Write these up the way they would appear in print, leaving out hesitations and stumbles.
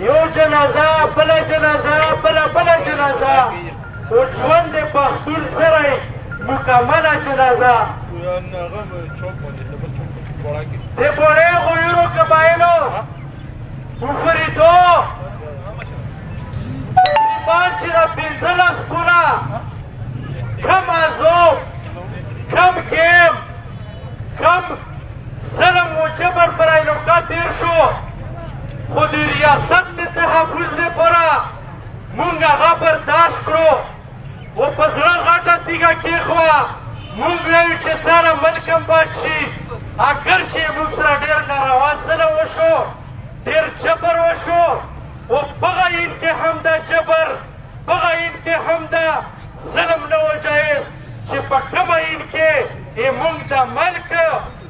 یو جنازه بله جنازه بله بله جنازه او ژوند پښتون سره مکمله جنازه. د بوړې غیورو قبایلو وفریدو تقریبا چې د 15 کاله کم عذاب، کم ګیم، کم ظلم و جبر پر علاقه تېر شو، خو د ریاست د تحفظ لپاره مونږ هغه برداشت کړو او په زړه غټه تیږه کېښوه. مونږ ویو چې څاره ملک هم بچ شي، اګر چې مونږ سره ډېر ناروا ظلم وشو، ډېر جبر وشو، او په عین کې هم دا جبر، په عین کې هم دا ظلم نه و جایز چې په کوم عین کې یې مونږ د ملک،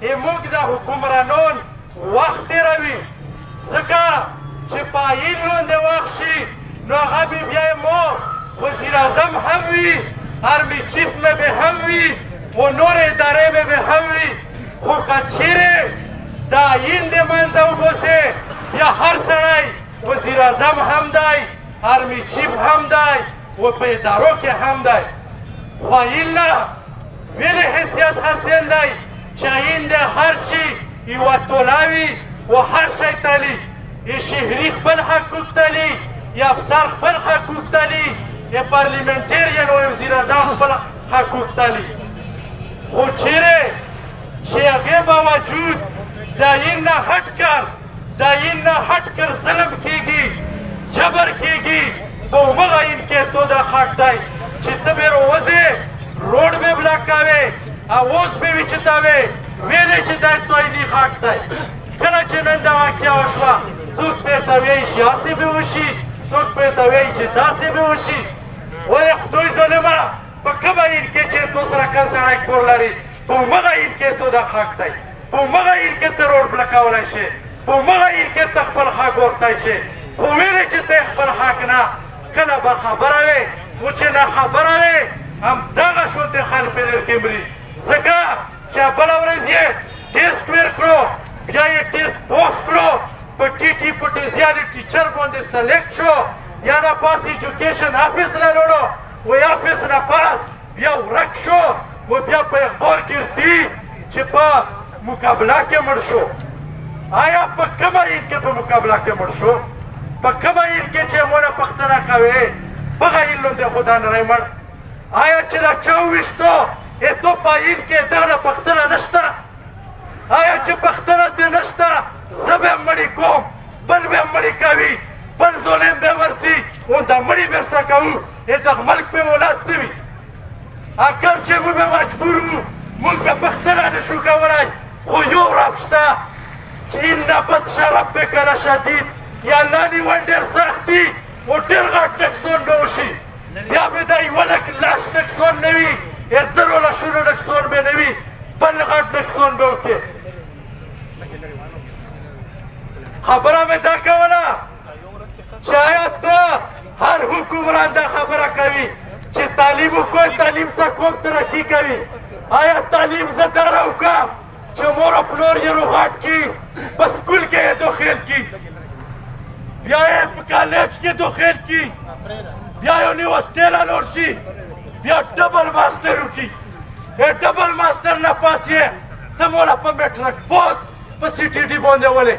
یې مونږ د حکمرانون وخت تېروي. ځکه چې په آیین لاندې وخت شي نو هغه به بیا مو وزیر اعظم هم وي، آرمي چیف مې به هم وي، او نورې ادارې مې به هم وي. خو که چیرې د آیین د منځه وبوسې بیا هر سړی وزیر اعظم هم دی، آرمي چیف هم دی، او په ادارو کې هم دی. خو آیین نه ویلې حیثیت حاصل دی چې آیین د هر شي یوه توله وي او هر شی تلي، ای شهري خپل حقوق تلي، ای افسر خپل حقوق تلي، ای پارلیمنټرین او وزیر اعظم خپل حقوق تلي. خو چیرې چې هغې باوجود د آیین نه هټ کر، د آیین نه هټ کر ظلم کېږي، جبر کېږي، په همغه آیین کې تو دا حق دی چې ته به رووځې، روډ به بلاک کوې، اوس به وچتاوې، ویلې چې دا تو آییني حق دی. کله چې نن دا واقعه وشوه، څوک پرې ته وایي چې هسې به وشي، څوک پرې ته وایي چې داسې به وشي. ولې خدای ظلمه په کوم آیین کې چې تو سره کم سړی کور لري، په همغه آیین کې تو دا حق دی، په همغه آیین کې ته روډ بلکولی شې، په همغه آیین کې ته خپل حق غوښتی شې. خو ویلې چې ته خپل حق نه کله به خبره وې، خو چې نه خبره وې همدغه شونتې خلک پرې درکې مري. ځکه چې بله ورځ یې ټیسټ ورکړو، بیا یې ټیسټ پوسټ کړو، په ټي ټي په ټیزیاري ټیچر باندې سلیکټ شو، یا نه پاس ایجوکیشن آفیس له لوړو، و آفیس نه پاس بیا ورک شو، و بیا په اخبار کې ورځي چې په مقابله کې مړ شو. آیا په کوم عین کې په مقابله کې مړ شو؟ په کوم عین کې چې مونه پښتنه کوي په عین لاندې خدا نه مړ؟ آیا چې دا چا وویشتو تو په عین کې دغه پښتنه نشته؟ آیا چې پښتنه دې نشته، زه به مړی کوم، بل به مړی کوي، بل ظلم به ورځي، او دا مړی به ورسره کوو، دغه ملک به اولاد څه وي؟ اګر چې موږ به مجبور وو، موږ به پښتنه نه شو کولی، خو یو رب شته چې ان بطش ربک لشدید، یا الله نیول ډېر سخت دي او ډېر غټ نقصان به وشي. بیا به دا یوه لاش نقصان نه وي، زرو لاشونو نقصان به نه وي، بل غټ نقصان به وکړي. خبره مې دا کوله چې آیا ته هر حکمران دا خبره کوي چې تعلیم وکړئ، تعلیم څه کوم ترقي کوي؟ آیا تعلیم زه داره وکړم چې مور او پلور یې روغاټ کړي، په سکول کې یې داخل کړي، بیا یې په کالج کې داخل کړي، بیا یونیورسټۍ له لوړ شي، بیا ډبل ماسټر وکړي، ډبل ماسټر نه پاس یې ته مولا په میټرک پوس په سي ټي ډي باندې ولې؟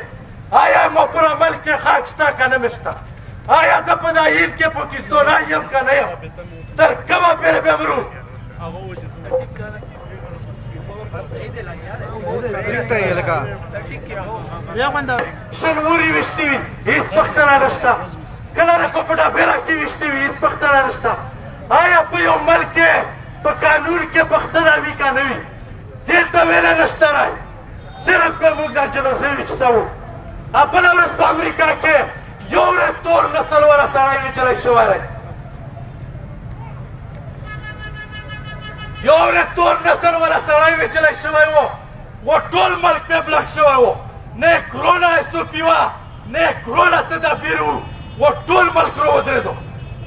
آیا مو پر عمل کې خاک شته که نه مې شته؟ آیا زه په دا عید کې پاکستانی یم که نه یم؟ تر کومه پورې به مرو؟ شنوري ویشتي وي، هېڅ پښتنه نشته. کله نه په ډبره کې ویشتي وي، هېڅ پښتنه نشته. آیا په یو ملک کې په قانون کې پښتنه وي که نه وي؟ دلته ویلی نشته رای، صرف به موږ دا جنازې ویشتوو. بله ورځ په امریکا کې یو ورځ تور نسل والا سړی ویشتلی شوی دی، یو ورځ تور نسل والا سړی ویشتلی شوی و، و ټول ملک پرې بلاک شوی و، نه یې کرونا ایس او پي وه، نه یې کرونا تدابیر وو، و ټول ملک رو ودرېدو.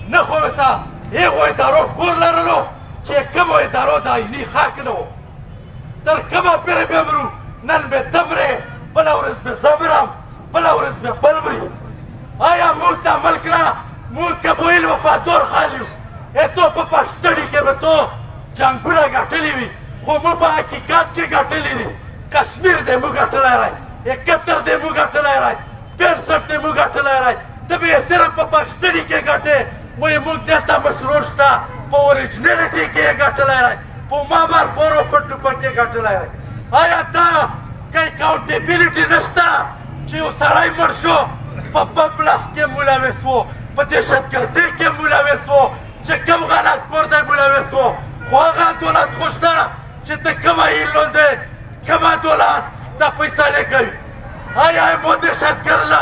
نه خو ورسره هغو ادارو کور لرلو چې کومو ادارو د آییني حق نه و. تر کومه پورې به مرو؟ نن به ته مرې، بله ورځ به زه مرم، بله ورځ به بل مري. آیا موږ دا ملک نه موږ قبایل وفادار خال یو؟ ته په پښتني کې به تو جنګونه ګټلي وي، خو موږ په حقیقت کې ګټلي دي. کشمیر دې موږ ګټلی دی، 71 دې موږ ګټلی دی، 65 دې موږ ګټلی دی، ته به یې صرف په پښتني کې ګټې. وایي موږ دلته مشرور شته، په اوریجنلټي کې یې ګټلی دی، په مامر فورو په ټوپک کې ګټلی دی. آیا دا که اکاونټیبیلیټي نشته چې یو سړی مړ شو په بم بلاست کې ملوث و، په دهشتګردۍ کې ملوث و، چې کوم غلط کور دی ملوث و، خو هغه دولت خو شته چې ته کوم ایل دی کومه دولت دا فیصله کوي؟ آیا مو دهشتګر له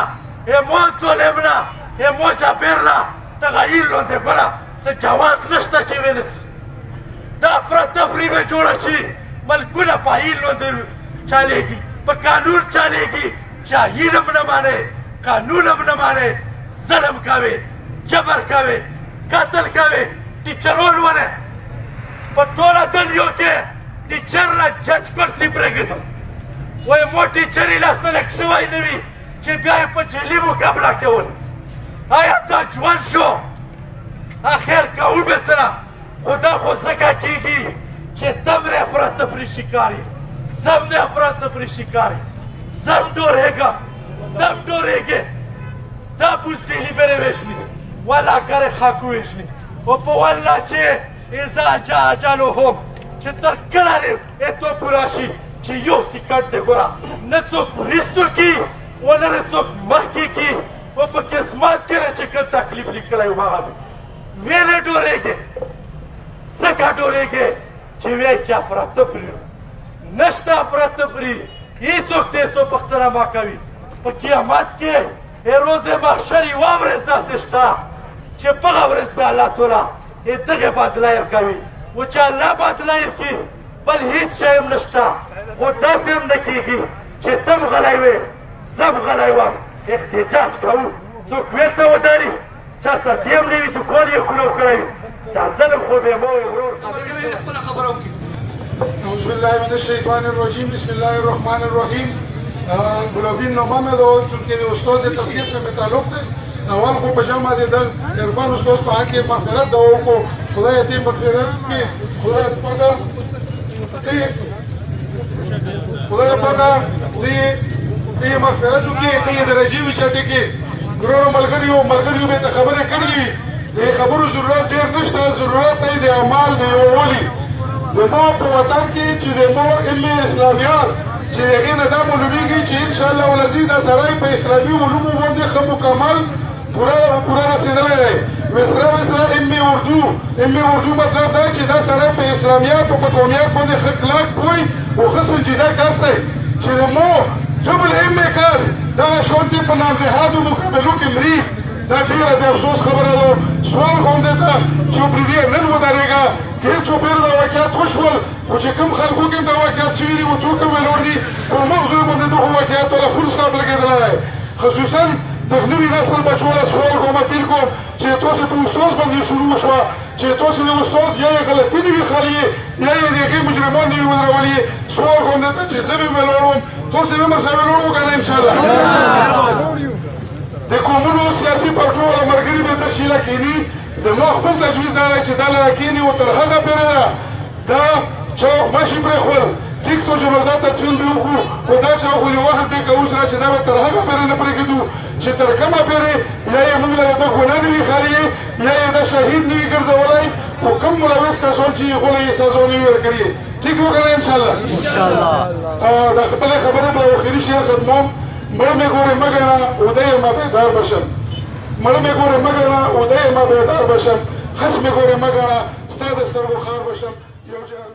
مو ظلم له مو جابر له دغه ایل دی؟ ګوره څه جواز نشته چې ونیسي. دا افراتفري به جوړه شي، ملکونه په ایل دی چلېږي، په قانون چلېږي، چې ایل هم نه مانې، قانون هم نه مانې، ظلم کوي، جبر کوي، قتل کوي. ټیچرون ونه په ټوله دنیا کې ټیچر له جج کرسي پرېږدي. وایي مو ټیچر یې لا سلک شوی نه وي چې بیا یې په جیلي مقابله کول. آیا دا ژوند شو؟ اخر کوو به څه نه، خو دا خو ځکه کېږي چې دمرې افراتفري شکار یې، زم د افراتفري شکار یې، زم ډورېږم، دم ډورېږې. دا بزدلي بره وژني، ولا کار خاک وژني، او په والله چې اذا جاء اجلهم چې تر کله اتو پوره شي چې یو سیکټ دی ګوره نه څوک وروستو کي و نه څوک مخکې کي، او په قسمت کې چې کوم تکلیف لیکلی و هغه ویلې ډورېږي. ځکه ډورېږي چې وایي چې افراتفري نشته، افراتفري هېڅوک ته څو پوښتنه ما کوي. په قیامت کې روز محشر یوه ورځ داسې شته چې په هغه ورځ به الله تعالی دغې بدله ورکوي، و چې الله بدله ورکړي بل هېڅ شی هم نشته. خو داسې هم نه کېږي چې ته هم غلی وې، زه هم غلی وم، احتجاج کوو، څوک ویلته ودري، چا سرتې هم نه وي، دوکان یې کولو کړی وي. دا ظلم خو بې ما وي ورور. اعوذ بالله من الشیطان الرجیم، بسم الله الرحمن الرحیم. ګلابین نامه مې ده، چونکې د استاد د طبقې سره مې تعلق دی. اول خو په جمع دی د عرفان استاد په حق کې مغفرت دعا وکړو، خدای دې مغفرت کړي، خدای پاکه خدای پاکه دې مغفرت وکړي، دې درجې اوچتې کړي. ګرانو ملګریو به ته خبرې کړې وي، د خبرو ضرورت ډېر نشته، ضرورت دی د اعمال د یووالي. د مو په وطن کې چې د مو علم اسلامیات چې هغې نه دا معلومیږي چې انشاءالله العزیز دا سړی په اسلامي علومو باندې ښه مکمل پوره رسېدلی دی. وسره ام اردو مطلب دا چې دا سړی په اسلامیات او په قومیات باندې ښه کلک پوه او ښه سنجیده کس دی. چې د مو ډبل ام ای کس دغه شان دی په نامنهادو مقابلو کې مري، دا ډېره د افسوس خبره ده. سوال کوم دی ته چې پرې نن ودرېږه، ډېر چوپېر دا واقعات وشول، خو چې کوم خلکو کې دا واقعات شوي دي او څوک هم ولاړ دي، په مغزو باندې دغو واقعاتو له فول سټاپ لګېدلی دی. خصوصا د نوي نسل بچو له سوال کوم، اپیل کوم چې تاسو په استاد باندې شروع وشوه، چې تاسو د استاد یا یې غلطي نه وي خالي یا یې د هغې مجرمان نه وي ودرولي. سوال کوم دی ته چې زه به ولاړ وم، تاسو به ورسره ولاړ وو که نه؟ انشاءالله د قومونو سیاسي پارټو والا ملګري به تشیله کښېني. د ما خپل تجویز دا دی چې دا له کښېني او تر هغه پورې ده دا چوک مشي پرېښول، ټیک تو جنازه تدفین به وکړو، خو دا چوک خو یو وخت دی که اوس را چې دا به تر هغه پورې نه پرېږدو چې تر کومه پورې یا یې موږ له ده ګناه نه وي خالي یا یې د شهید نه وي ګرځولی، خو کوم ملوث کسان چې هغو له یې سزا نه وي ورکړي. ټیک و که نه؟ انشاءالله د خپلې خبرې په اخري شعر ختموم. مړ مې ګورې مه ګڼه اوده یم بیدار به شم، مړ مې ګورې مه ګڼه اوده یم بیدار به شم، خس مې ګورې مه ګڼه ستا د سترګو خار به شم. یو جهان